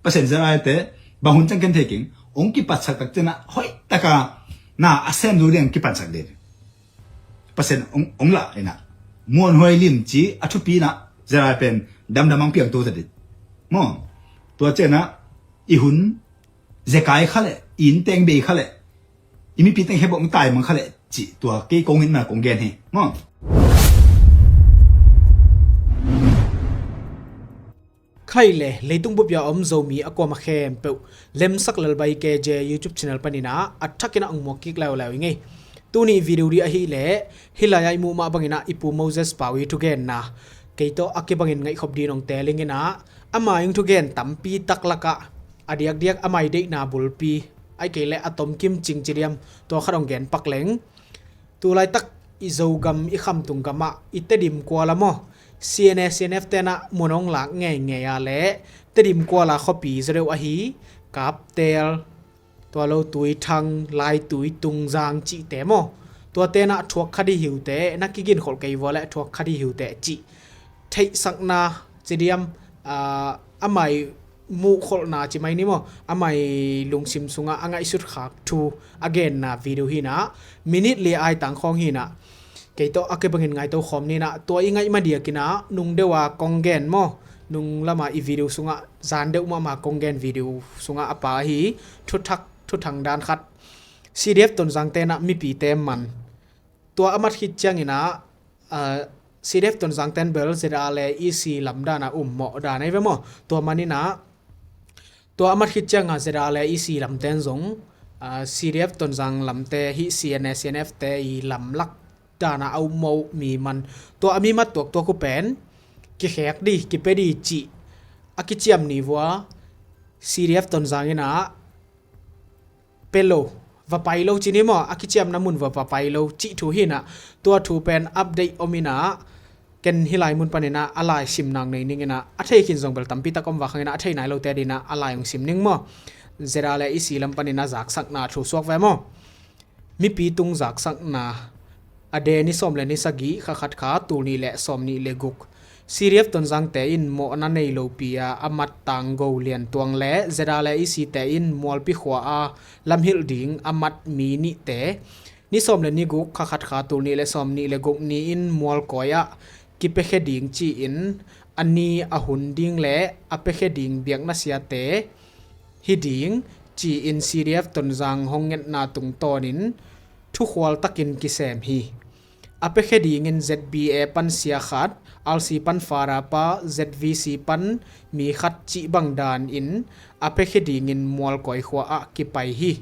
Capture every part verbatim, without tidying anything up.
Pasian ZRA te bang hun ciang ken thei keng, hong kipatsak tak ciangin ah hoih taka na a sem zo ding kipatsak ding. Pasian hong, hong lah in ah muanhuai lim ci a thupi in ah ZRA pen damdam ang piang to ta ding. Maw, tua ciangin ah i hun zekai kha leh, i inn teng bei kha leh, i mipi teng heh bawh tai mang kha leh cih tua kei kong in ma kong gen hi. Maw. Khai le leitung bup a om Zomi a kuama khempeuh Lemsak Lalbai K J YouTube channel panin ah a thakin ah hong muak kik leuleu i ngei. Tuni video dih ahih leh hih lai-ah i muh mah bangin ah i Pu Moses Pau i thugenna kei tawh a kibangin ngaihkhop ding hong teling in ah, ama ii thugen tampi tak lakah a diakdiak ama ii deihna bulpi, ahih kei leh a tomkim cing ci diam, tua khat hong gen pak leng. Tulaitak i Zogam i khamtung gamah i Tedim kuala maw, C N A C N F te'n ah mun hong lak ngeingei a leh Tedim kuala khuapi zaw deuh ahi, Kaptel, tua lo Tuithang, Laitui, Tungzang cihte maw, tuate'n ah thuak kha dih hi uh teh, na kiginkholh kei vua leh thuak kha dih hi uh teh cih theihsakna ci diam, aa, ama ii muhkholhna ci mai ni maw, ama ii lungsim sungah a ngaihsut khak thu a genna video hi in ah, minute li ai tang khawng hi in ah, kei tawh a kibangin ngaihto khawm ni in ah, tua i ngaih ma diakin ah nung deuh a kong gen maw, nung lamah i video sungah zan deuh mahmah kong gen video sungah a pa ahi, thuthak thuthang dan khat, C D F Tonzang te'n ah mipite man. Tua a mat khit ciangin ah, aa, C D F Tonzang te'n bel ZRA le E C lam dan a um mawh dan ahi ve maw. Tua manin ah, tua a mat khit ciangin ZRA le E C lam te'n zong, aa, C D F Tonzang lamte hih C N A C N F te ii lamlak dan a um mawh mi man. Tua a mi mat tuaktuak uh pen kikhek dih, kipia dih cih a kiciam ni vua, C D F Tonzang in ah pia lo, va pai lo ci ni maw, a kiciamna mun va, va pai lo cih thu hi in ah, tua thu pen update om in ah, ken hih lai mun panin ah a lai sim nang nei ning in ah, a thei khin zong bel tampi tak om vak hang in ah, a thei nai lote adingin ah a lai hong sim ning maw. ZRA le E C lam panin ah zaksakna thu suak ve maw. Mipi tung zaksakna. A de ni sawm le ni sagih, kha khat kha tul nih le sawm nih le guk. C D F Tonzangte in mawhna nei lopi a a mat Tanggo Liantuang le ZRA le E C te in Mualpi khua a lamhilh ding a mat mi nihte, ni sawm le ni guk, kha khat kha tul nih le sawm nih le guk ni-in Mualkawi ah kipiakhia ding ci-in, a ni a hun ding le a piakhia ding biakna siate hi ding ci-in C D F Tonzang hong ngetna tungtawnin thukhual takin kisem hi. A piakhia dingin Z B A pan sia khat, R C pan fara pa, Z V C pan mi khat cih bang danin a piakhia dingin Mualkawi khua ah kipai hi.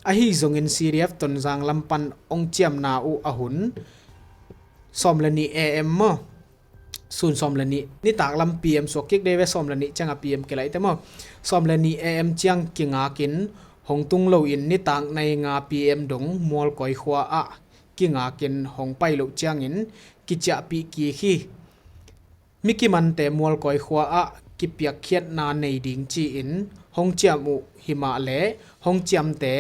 Ahi zongin C D F Tonzang lam pan hong ciamna uh a hun sawm le nih A M maw, sun sawm le nih, nitak lam P M suak kik dei ve, sawm le nih ciang a P M kilaih te maw. Sawm le nih A M ciang kingakin hong tung loin nitak nai nga P M dong Mualkawi khua ah kingakin hong pai loh ciangin kiciahpih kik hi. Mi kimante Mualkawi khua ah kipiakkhiatna nei ding ci-in hong ciam uh hi mah leh hong ciamte,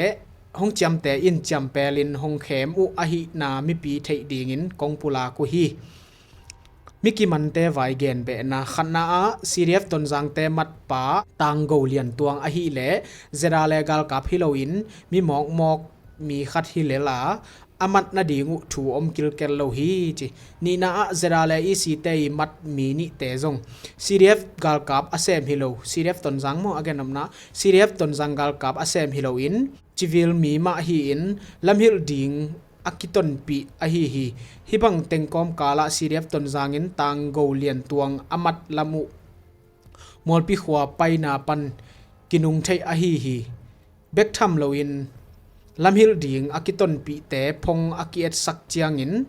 hong ciamte in ciampelin hong khem uh ahihna mipi theih dingin kong pulak uh hi. Mi kimante vai genbehna. Khatna ah C D F Tonzangte matpa Tanggo Liantuang ahih leh ZRA le galkap hi loin mi mawkmawk mi khat hi lel a, a mat nading uh thu om kilkel lo hi ci. Nihna ah ZRA le E C te ii mat mi nihte zong C D F galkap a sem hi lo, C D F Tonzang maw a gen nopna, C D F Tonzang galkap a sem hi loin civil mi mah hi-in lamhilh ding a kitonpih ahi hi. Hih bang teng kawmkal ah C D F Tonzang in Tanggo Liantuang a mat lam uh Mualpi khua paina pan kinung theih ahi hi. Bek tham loin lamhilh ding a kitonpihte phong a ki-etsak ciangin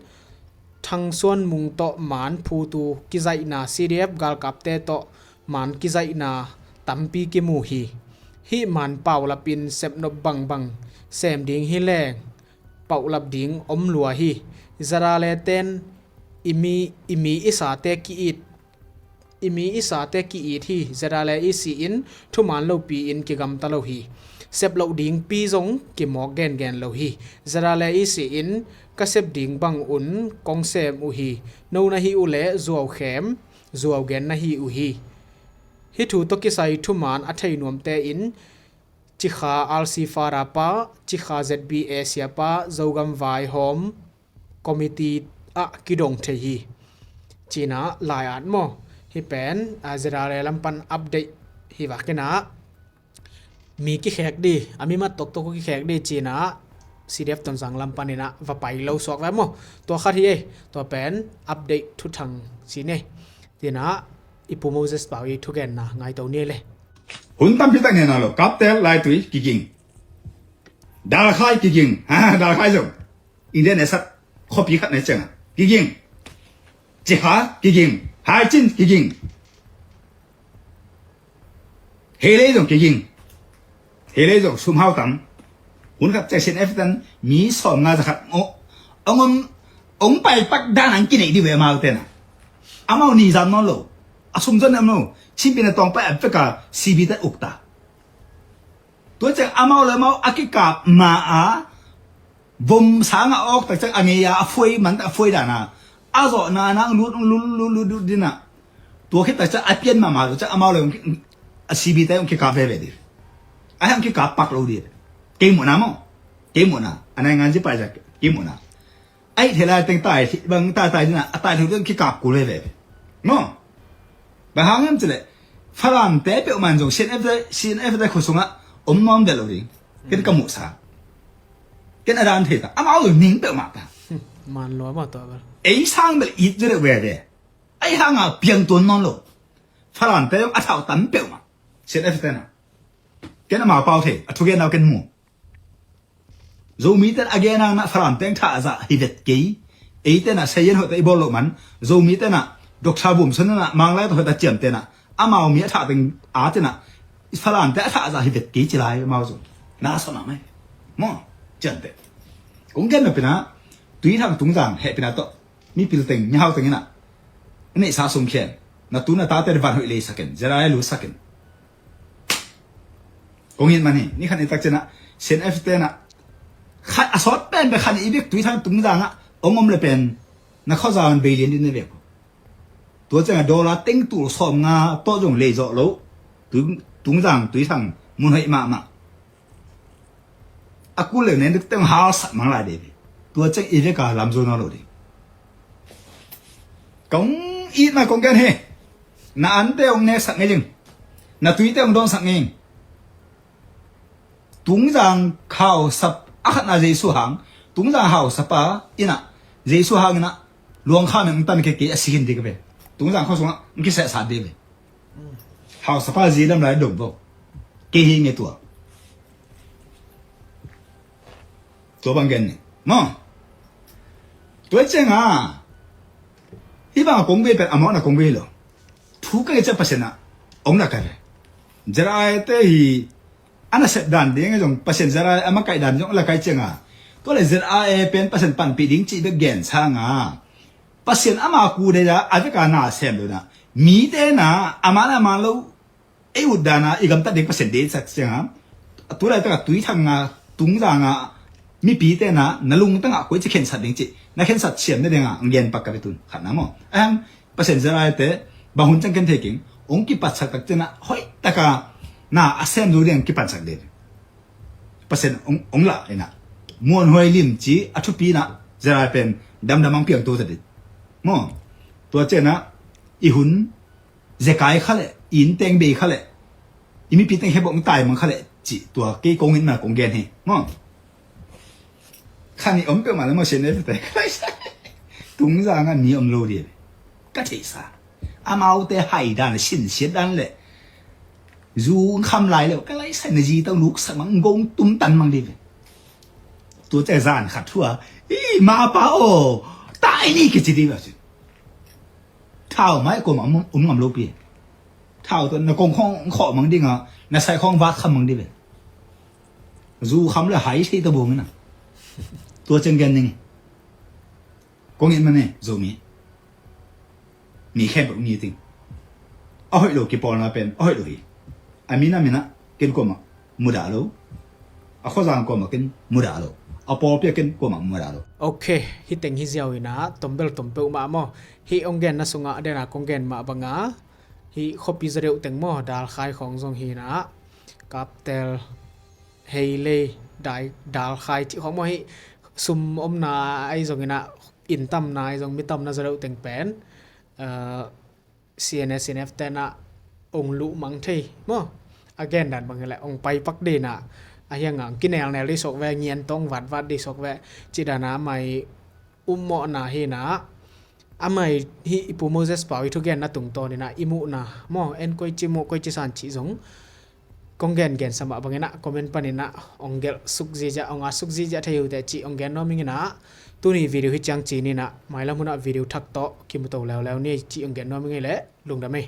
Thangsuan Mung tawh man phut uh kizaihna, C D F galkapte tawh man kizaihna tampi kimu hi. Hih man paulapin sepnop bangbang sem ding hi leng paulap ding om lua hi. ZRA le ten i mi, i mi i sate ki-it, i mi i sate ki-it hi. ZRA le E C in thuman lopi-in kigamta lo hi. Sep loh dingpi zong kimawk gengen lo hi. ZRA le E C in ka sep ding bangun kong sem uh hi. No na hih uh leh zuaukhem, zuau gen na hi uh hi. Hih thu tawh kisai thuman a thei nuamte in Cikha R C Fara pa, Cikha Z B A siapa, Zogam Vaihawm Committee ah kidong thei hi. Cinah lai-at maw? Hih pen a, Z R A lam pan update hi vakinah mi kikhek di, a mi mat toktok uh kikhek di cinah C D F Tonzang lam paninah va pai lo suak ve maw? Tua khat hi ei, tua pen update thuthang ci nei. Cinah i Pu Moses Pau i thugenna ngaito ni le. Hun tampi tak nena lo, Kaptel, Laitui kiging. Dalkhai kiging. Ha, Dalkhai zong India ne sat khuapi khat na ciangah kiging. Cikha kiging. Haicin kiging. Helei zong kiging. Helei zong sumhau tam. Hun khat ciang C N F ten mi sawm nga za khat ngawh. Ong om, ong paipak dan ang kineih di ve amau tenah. Amau ni zam nawn lo. A sum zon am lo. Chinpi na tawng pai a veka C B te ukta. Tua ciang amau le amau a kikap ma a vom sangah a awk tak ciang a ngei a, a fuai man tak a fuai dana a zawhna nang lut lut lut lut lut dinah. Tua khit tak ciang a pian mahmah tua ciang amau le a C B te ong kikap veve di. A hang kikap pak lo di. Kei muhna maw? Kei muhna a nai ngan zi pai ciang kei muhna. Ai thei lai teng tai bang tai tai dinah a tai thei kikap kul veve. Maw? Bang hang em cileh Falam te peuhmah in zong C N F te, C N F te khua sungah om nuam vet lo ding. Ken ka muhsa. Ken a dan thei ta. Amau zong ning peuhmah ta. Man lua mah tua bel. Ei sang bel it zia deuh veve. Ei hanga piang tuan nawn lo. Falam te zong a thau tam peuhmah. C N F te na. Ken amau pau thei. A thugen nau ken mu. Zomi ten a gen hang na Falam teng thah zah hi vet kei. Ei tenah sayan hoih ta i bawl loh man Zomi tenah Doctor Vum Sun tenah Manglai tawh hoih ta ciam tenah amau mi a thah teng a tenah Falam te a thah zah hi vet kei ci lai amau zong na sawh na mai maw? Ciam te kong gen na pinah Tuithang Tungzang heh pinah tawh mipil teng mihau teng inah neihsa sungkhian na tu na tate van hoih leisakin zera e lutsakin. Kong it man hi, ni khan i tak cianah C N F tenah khat a sawt pen pe khan i bek Tuithang Tungzangah ong om le pen na khuazang bei lian din na bek. Tua ciangah dollar teng tul sawm nga tawh zong lei zawh lo. Tungzang Tuithang mun hoih mahmah. A kul leng nen teng halsak mang lai dei ve. Tua ciang i veka lam zo nawn lo ding. Kong itna kong gen hi. Na ante hong neksak ngei ding. Na tuite hong dawnsak ngei. Tungzang hausap a khatna Jesu hang. Tungzang hausapa inah Jesu hang inah luangkha meng tan kei kei a sikin ding ka ve. Tungzang khua sungah ng kisehsat ding ve. Hausapa zi dam lai dong vo. Kei hi nge tua. Tua bang gen ni maw? Tua cianga hih banga kong bei pen a mawhna kong bei lo. Thu ka ngecia Pasian ah ong na kai ve. Zeraite hi a nasep dan ding zong Pasian Zeraite a makaih dan zong a la kai cianga tua le Zeraite pen Pasian panpih ding cih bek gen sanga Pasian ama ku dei a veka na sem lo na mite na ama na ama lo. Ei ut dana i gamtat ding Pasian dei sak cianga a tu laitaka Tuithanga Tungzanga mipi tena na lungtanga koi ci khensat ding ci na khensat siam na dinga ang gen pak ka ve tun khatna maw? Ahang Pasian Zeraite bang hun ciang ken thei king ong kipatsak tak cina hoih taka na a sem zo ding ang kipatsak ding. Pasian ong, ong lah ina muan huai lim ci a thupi na Zerai pen damdam ang piang to ta ding maw? Tua cina i hun zekai kha le in teng bei kha le i mipi teng khebok tai mang kha le ci tua kei kong in ma kong gen hi maw? Khan i om peuhmah le maw sian e pete ka laisa. Tungzanga ni om lo dia ka theihsa. Amaute hai dan le sinsiat dan le zu kham lai le ka laisa na zi tau luksak mang gong tum tan mang di ve. Tua ce zan khat thua i ma pa o tai ni kici di ve. Thau mai koma um ngam lo pi. Thau to na kong khong khawh mang dinga na sai khong vat kham mang di ve. Zu kham le hai thei ta bong ina. Tua ceng gen ning. Kong in mane Zomi mi khem bak ngi ting. A hoih lo kipawlna pen a hoih lo hi. A mina mina ken koma mudah lo. A khuazang koma ken mudah lo. A pawlpia ken koma mudah lo. Ok, hi teng hi ziau ina tombel tompeuh mah maw? Hi ong genna sunga dena kong gen mah banga hih khuapi za deuh teng maw, Dalkhai khawng zong hi inah, Kaptel, Heilei, Dai, Dalkhai cih khawng maw, hih sum omna ahi zong inah, inn tamna ahi zong, mi tamna za deuh teng pen, uh, C N A, C N F te inah ong luh mang thei maw. A gen dan bang hi leh ong pai pak ding inah, a hiang ang kinelnel ding suak ve, ngian tawng vatvat ding suak ve, cih dan a mai ummawhna hi inah, a mai hih i Pu Moses Pau i thugenna tungtawn inah i muhna maw, en koici muh, koici san cih zong kong gengen sa mah bang inah comment pan inah ong gelh suk ziahziah, ong at suk ziahziah thei uh teh cih ong gen nuam ing inah, tuni video hih ciang ci ni inah, mailam hun ah video thak tawh kimu to leuleu ni cih ong gen nuam ing ei leh, lungdam ei.